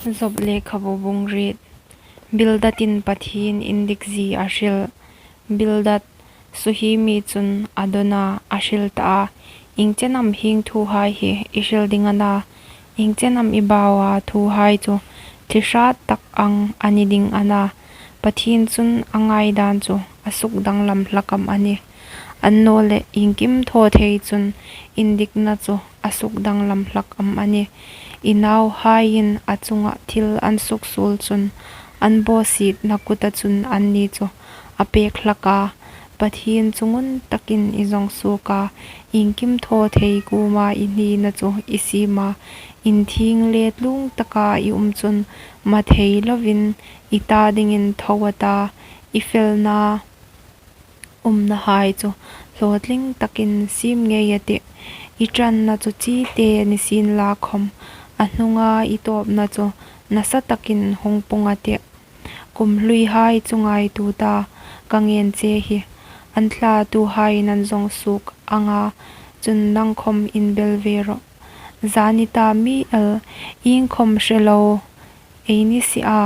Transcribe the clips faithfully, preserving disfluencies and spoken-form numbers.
Job lekhabu bung riet. Bildatin Pathien indikzie a hril. Bildad, Suhimi chun a dawn a, a hril ta a, "Ieng chen am hieng thuhai hi i hril ding a na? Ieng chen am i bau a thuhai chu? Thli hrat tak ang a ni ding a na? Pathien chun a ngaidan chu a suk danglam hlak am a nih? Annawleh iengkim thaw thei chun indikna chu a suk danglam hlak am a nih? I nauhaiin a chunga thil an suksuol chun an bawsietna kuta chun anni chu a pek hlak a. Pathien chu ngun takin i zawng suok a, iengkim thaw thei kuoma i hnina chu i siem a, inthieng le tlung taka i um chun, ma thei lovin i ta dingin tho a ta, i felna umnahai chu hlawtling takin siem ngei a tih. I ṭanna chu chite ni sienla khawm, a hnunga i tawpna chu nasa takin hung pung a tih. Kum hluihai chu ngaituo ta, ka ngên che hi. An thlatuhaiin an zawng suok anga chun nang khawm inbel ve rawh. Zani ta mi el, iengkhawm hre lo ei ni si a,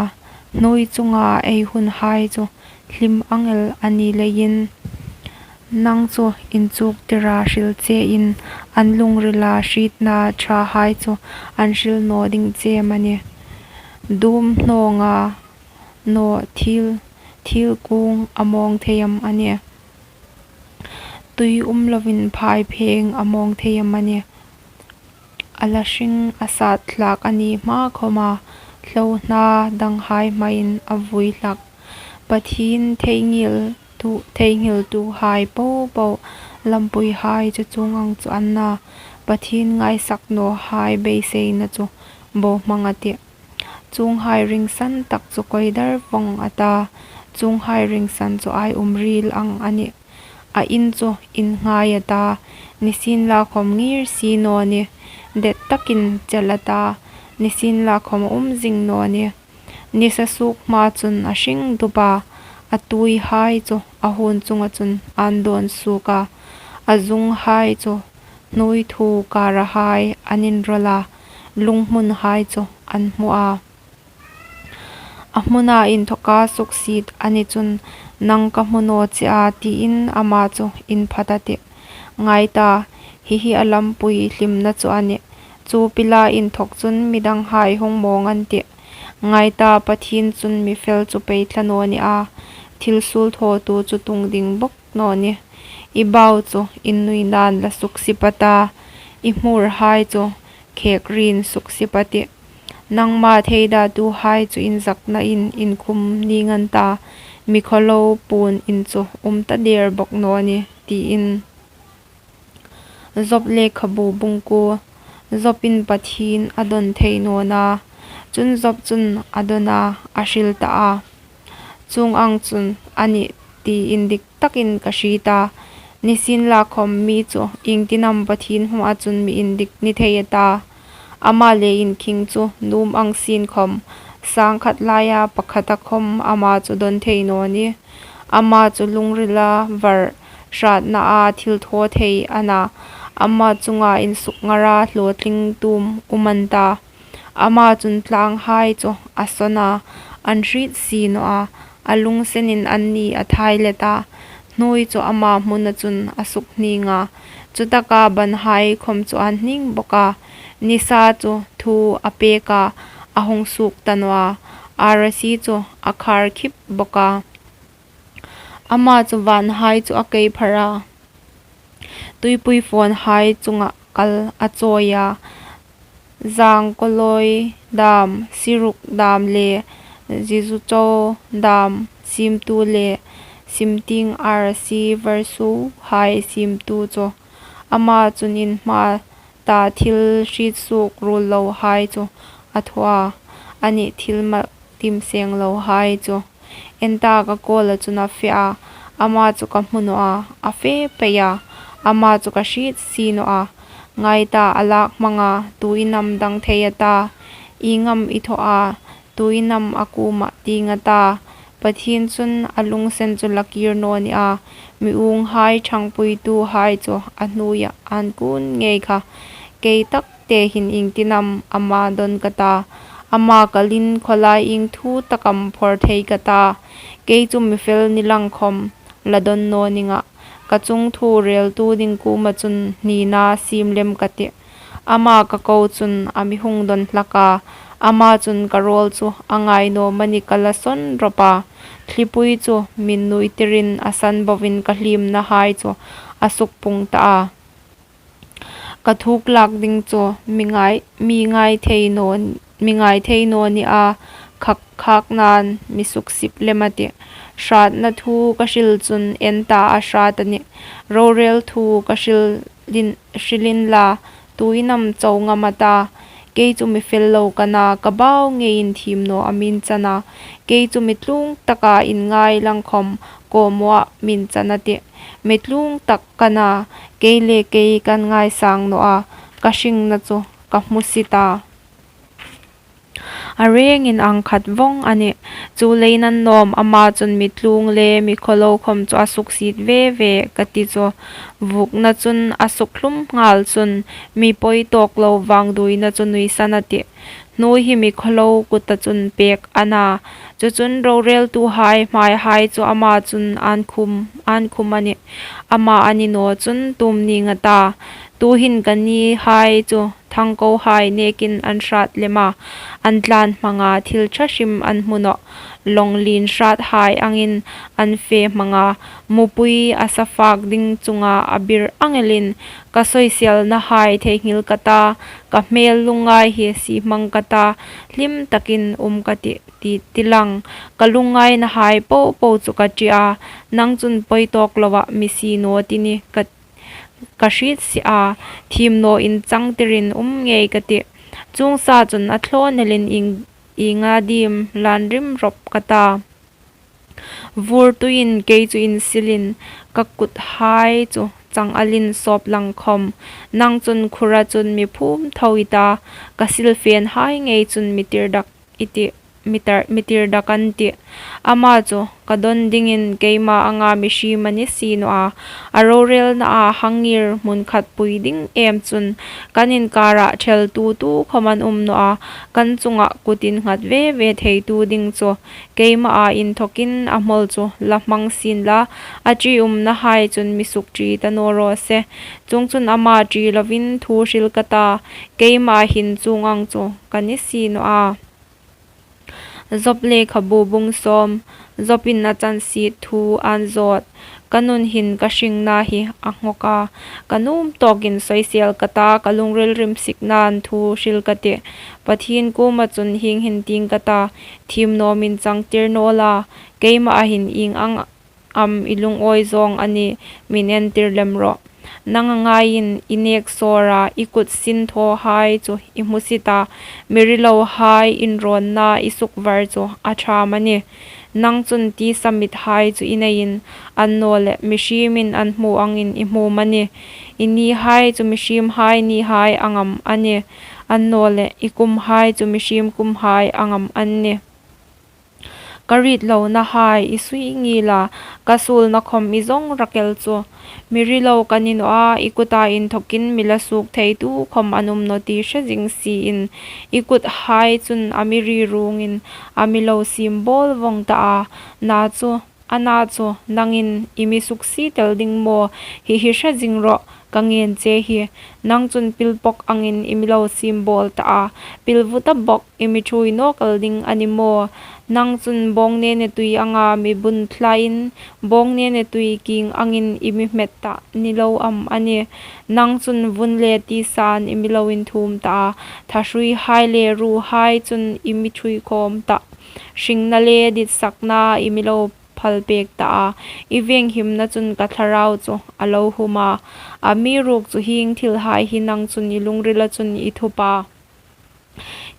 hnuoi chunga ei hunhai chu hlim ang el a ni leiin, nang chu inchuktir a hril chein, an lungrila hrietna ṭhahai chu an hril naw ding che am a nih? Dum hnawnga naw thil, thil kung a mawng thei am a nih? Tui um lovin phai pheng a mawng thei am a nih? A la hring a sat hlak a ni hma khawma, hlohna danghai hmain a vui hlak. Pathien theinghil tu, theinghiltuhai popo lampuihai chu chuong ang chu an na, Pathien ngaisak nawhai beiseina chu bohmang a tih. Chuonghai ringsan tak chu koidar vawng a ta, chuonghai ringsan chu aiumril ang a nih. A in chu innghai a ta, nisienlakhawm ngir si naw nih. Det takin chel a ta, nisienlakhawm a um zing naw nih. Nisa suok hma chun a hring dup a, a tuihai chu a huon chunga chun an dawn suok a, a zunghai chu hnuoi thu karahai an inrawl a, lunghmunhai chu an hmu a. A hmuna inthawka suksiet a ni chun, nang ka hmu naw che a, tiin ama chu inphat a tih. Ngai ta, hi hi a lampui hlimna chu a nih. Chu pila inthawk chun midanghai hung mawng an tih. Ngai ta, Pathien chun mi fel chu pei thla naw ni a, thil suol thawtu chu tung ding bawk naw nih. I bau chu innuinain la suksip a ta, i hmurhai chu khek rin suksip a tih. Nangma theidatuhai chu inzaknain inkhum ning an ta, mi khawlo puon in chu um ta der bawk naw nih, tiin. Job lekhabu bung kuo. Jobin Pathien a dawn thei naw a. Chun Job chun a dawn a, a hril ta a. Chuong ang chun a nih ti indik takin ka hriet a. Nisienlakhawm mi chu iengtinam Pathien hmaa chun mi indik ni thei a ta? Ama le inkhing chu nuom ang sienkhawm, sangkhat laia pakhata khawm ama chu dawn thei naw nih. Ama chu lungrila var hratnaa thil thaw thei a na, ama chunga insukngara hlawtling tum um an ta. Ama chun tlanghai chu a sawn a, an hriet si naw a, a lungsenin anni a thai let a. Hnuoi chu ama hmuna chun a suk hning a, chutaka banhai khawm chu an hning bawk a. Nisa chu thu a pek a, a hung suok ta naw a, arasi chu a khar khip bawk a. Ama chu vanhai chu a kei phar a, tuipui fawnhai chunga kal a chawi a. Zangkawlawi dam, siruk dam le zizucho dam siemtu le simtieng arasi varsuhai siemtu chu ama chun inhma ta thil hriet suok ruol lohai chu a thaw a, ani thil mal tim seng lohai chu. En ta, ka kawla chun a fe a, ama chu ka hmu naw a, a fe pei a, ama chu ka hriet si naw a. Ngai ta, a lak hmang a, tuin am dang thei a ta? Ieng am i thaw a, tuin am a kuomah tieng a ta? Pathien chun a lungsen chu la kir naw ni a, mi unghai ṭhangpuituhai chu a hnuoia an kun ngei kha. Kei tak te hin iengtinam ama dawn ka ta? Ama kalin khawlai ieng thu tak am phawr thei ka ta? Kei chu mi fel ni lang khawm la dawn naw ning a, ka chungthu reltu ding kuoma chun hnina siem lem ka tih. Ama ka ko chun a mi hung dawn hlak a, ama chun ka rawl chu a ngai naw amani ka la sawn rawp a. Thlipui chu min nuitirin a san bovin ka hliemnahai chu a sukpung ta a. Ka thuk lak ding chu mi ngai, mi ngai thei naw, mi ngai thei naw ni a, khak, khak nan mi suksip lem a tih. Hratna thu ka hril chun en ta a hrat a nih. Rorel thu ka hril in, hril inla, tuin am cho ngam a ta? Kei chu mi fel lo ka na, ka bau ngeiin thim naw a min chan a. Kei chu mi tlung taka inngai lang khawm kawmawah min chan a tih. Mi tlung tak ka na, kei le kei kan ngaisang naw a, ka hringna chu ka hmusit a. A rengin ang khat vawng a nih. Chu lei nan nawm ama chun mi tlung le mi khawlo khawm chu a suksiet ve ve ka ti chu. Vukna chun a sukhlum nghal chun mi pawi tawk lo vangduoina chu nuisan a tih. Hnuoi hi mi khawlo kuta chun pek a na. Chu chun roreltuhai hmaihai chu ama chun an khum, an khum a nih. Ama a ni naw chun tum ning a ta. Tuhin ka nihai chu thangkohai nekin an hrat lem a, an tlan hmang a, thil ṭha hrim an hmu nawh. Lawnglin hrathai angin an fe hmang a, mupui a sa fak ding chunga a bir ang elin, ka sawiselnahai theinghil ka ta, ka hmel lungngai hi sie hmang ka ta, hlim takin um ka tih, ti, ti lang. Ka lungngainahai popo chu ka ṭi a, nang chun pawi tawk loa mi sie naw ti ni ka ka hriet si a, thim naw inchangtirin um ngei ka tih. Chuong sa chun a thlawn elin ieng, ienga diem lan rim rawp ka ta. Vur tuiin kei chu insilin ka kuthai chu chang alin sawp lang khawm. Nang chun khura chun mi phum tho i ta, ka silfenhai ngei chun mi tir dak i tih, mi tar, mi tir dak an tih. Ama chu ka dawn dingin keima anga mihriem a ni si naw a. A rorelnaa hang ngir hmun khat pui ding em chun kan inkara ṭheltu tukhawm an um naw a, kan chunga kut innghat ve ve theitu ding chu. Keimaa inthawkin a hmawl chu la hmang sien la, a ṭiumnahai chun mi sukṭi ta naw raw se. Chuong chun ama ṭi lovin thu hril ka ta, keima hin chuong ang chu ka ni si naw a. Job lekhabu bung sawm. Jobin a chansiet thu a'n zawt. Ka nun hin ka hringna hi a nghawk a, ka nuom tawkin sawisel ka ta, ka lungril rimsiknain thu hril ka tih. Pathien kuoma chun hieng hin tieng ka ta, thim naw, min changtir naw la, keima hin ieng ang am i lungawi zawng a nih, min entir lem rawh. Nang a ngaiin i nek sawra, i kut sinthawhai chu i hmusit a, mi rilohai inrawnna i sukvar chu a ṭha am a nih. Nang chun tisa mithai chu i neiin, annawleh mihriemin an hmu angin i hmu am a nih. I nihai chu mihriemhai nihai ang am a nih, annawleh i kumhai chu mihriem kumhai ang am an nih. Ka ritlonahai i sui ngil a, ka suolna khawm i zawng rak el chu. Mi rilo ka ni naw a, i kuta inthawkin mi la suok theitu khawm an um naw ti hre zing siin, i kuthai chun a mi ri ruongin a mi lo siem bawl vawng ta a. Na chu, a na chu nangin i mi suksiet el ding maw? Hi hi hre zing rawh, ka ngen che hi. Nang chun pilpawk angin i mi lo siem bawl ta a, pilvuta bawk i mi ṭhuoi nawk el ding a ni maw? Nang chun bawnghnene tui anga mi bun thlain, bawnghnene tui kieng angin i mi hmet ta ni lo am a nih? Nang chun vun le tisan i mi lo inthuom ta a, thahruihai le ruhai chun i mi ṭhuoi khawm ta. Hringna le ditsakna i mi lo phal pek ta a, i venghimna chun ka thlarau chu a lo hum a. Amiruokchu hieng thilhai hi nang chun i lungrila chun i thup a.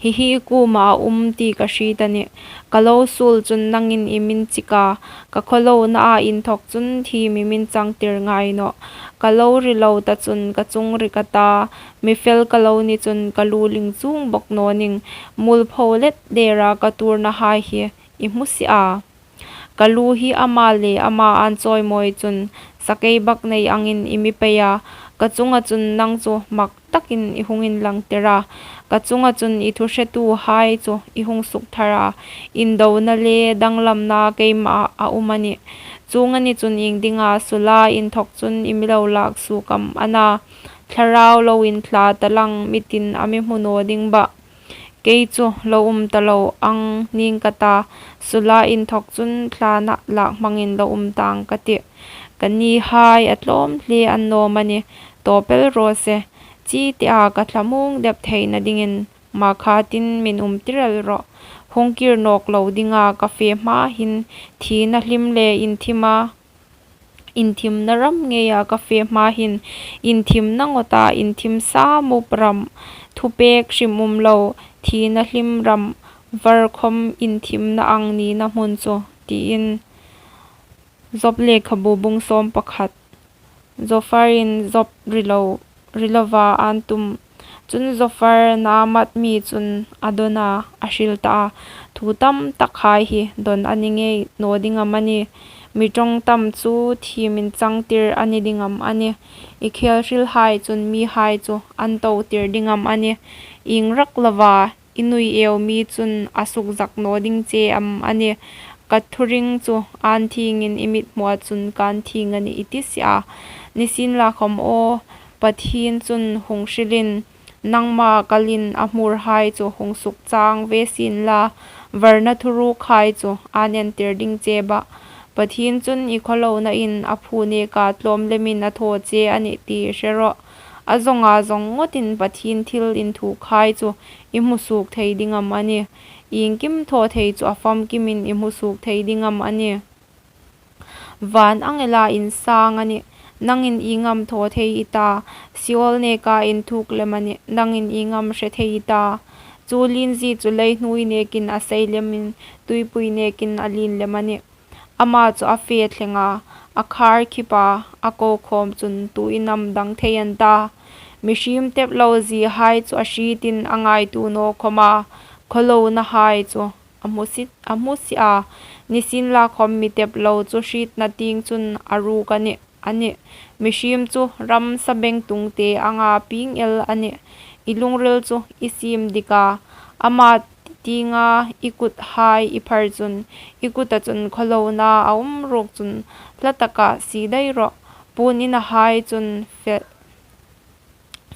Hi hi i kuoma a um ti ka hriet a nih. Ka lo suol chun nangin i min chik a, ka khawlonaa inthawk chun thim i min changtir ngai nawh. Ka lo rilo ta chun ka chung rik a ta, mi fel ka lo ni chun ka lu ling chuong bawk naw ning. Muolpho let dera ka tuornahai hi i hmu si a. Ka lu hi ama le ama a'n chawimawi chun, sakeibaknei angin i mi pei a, ka chunga chun nang chu mak takin i hung inlangtir a. Ka chunga chun i thuhretuhai chu i hung sukthar a, indona le danglamna keimah a um a nih. Chuong a ni chun iengdinga sula inthawk chun i mi lo lak suok am a na? Thlarau lo inthla ta lang, mi tin a mi hmu naw ding bah. Kei chu lo um ta lo ang ning ka ta, sula inthawk chun thlana lak hmangin lo um tang ka tih. Ka nihai a tlawm hle an nawm a nih, tawp el raw se. Chi tia ka thlamuong dep theina dingin, makhatin min um tir el rawh. Hung kir nawk lo dinga ka fe hma hin, thina hlim le inthima, inthimna ram ngeia ka fe hma hin, inthimna ngawta inthim sa mup ram, thupek hrim um lo, thina hlim ram, var khom inthimna ang nina hmun chu, tiin. Job lekhabu bung sawm pakhat. Zopharin Job ri lo, ri lova an tum. Chun Zophar Naamat mi chun a dawn a, a hril ta a, thu tam takhai hi dawn a ni ngei naw ding am a ni? Mi ṭawng tam chu thiem inchangtir a ni ding am a ni? I khel hrilhai chun mihai chu an totir ding am a ni? Ieng rak lova i nui eu mi chun a sukzak naw ding che am a ni? Ka thuring chu an thingin i mithmua chun kan thing a nih i ti si a. Nisienlakhom aw, Pathien chun hung hrilin, nangma kalin a hmurhai chu hung sukchang ve sien la, varna thurukhai chu an entir ding che bah. Pathien chun i khawlonain a phu neka tlawm lemin a thaw che a nih ti hre rawh. A zawnga zawng ngawtin Pathien thil inthukhai chu i hmu suok thei ding am a ni? Iengkim thaw thei chu a famkimin i hmu suok thei ding am a ni? Van ang ela insang a nih, nangin ieng am thaw thei i ta? Seol neka inthuk lem a nih, nangin ieng am hre thei i ta? Chu linzi chu leihnuoi nekin a sei lemin, tuipui nekin a lien lem a nih. Ama chu a fe thleng a, a khar khip a, a ko khawm chun tuin am dang thei an ta? Mihriem tep lo ziehai chu a hrietin a ngaituo naw khom a, khawlonahai chu a hmusit, a hmusit a. Nisienlakhom mi tep lo chu hrietna tieng chun a ruk a nih, a nih. Mihriem chu ram sabengtung te anga pieng el a nih. I lungril chu i siem dik a, ama tienga i kuthai i phar chun, i kuta chun khawlona a um ruok chun, hla taka sie dai rawh. Puon inahai chun fel,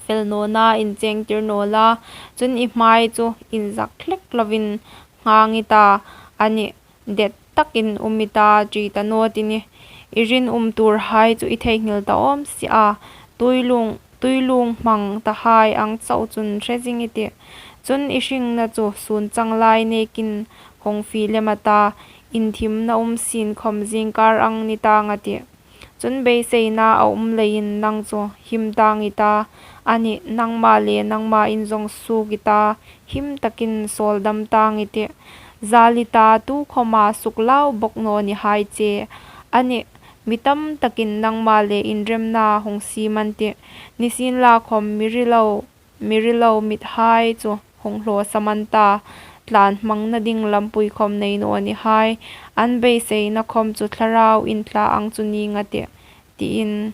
fel nawna inchengtir naw la, chun i hmai chu inzak hlek lovin nghang i ta, a nih, det takin um i ta, ṭi ta naw ti nih. I rinum tuorhai chu i theinghil ta awm si a, tuilung, tuilung hmang tahai ang chau chun hre zing i tih. Chun i hringna chu sun chang lai nekin hung fie lem a ta, inthimna um sien khom zingkar ang ni tang a tih. Chun beiseina a um leiin nang chu him tang i ta, a nih, nangma le nangma inzawng suok i ta, him takin sawldam tang i tih. Zal i ta, tukhoma suklau bawk naw ni hai che, a nih, mi tam takin nangma le inremna hung siem an tih. Nisienlakhom mi rilo, mi rilo mithai chu hung hlawsam an ta, tlan hmangna ding lampui khom nei naw ni hai, an beiseina khom chu thlarau inthla ang chu ning a tih, tiin.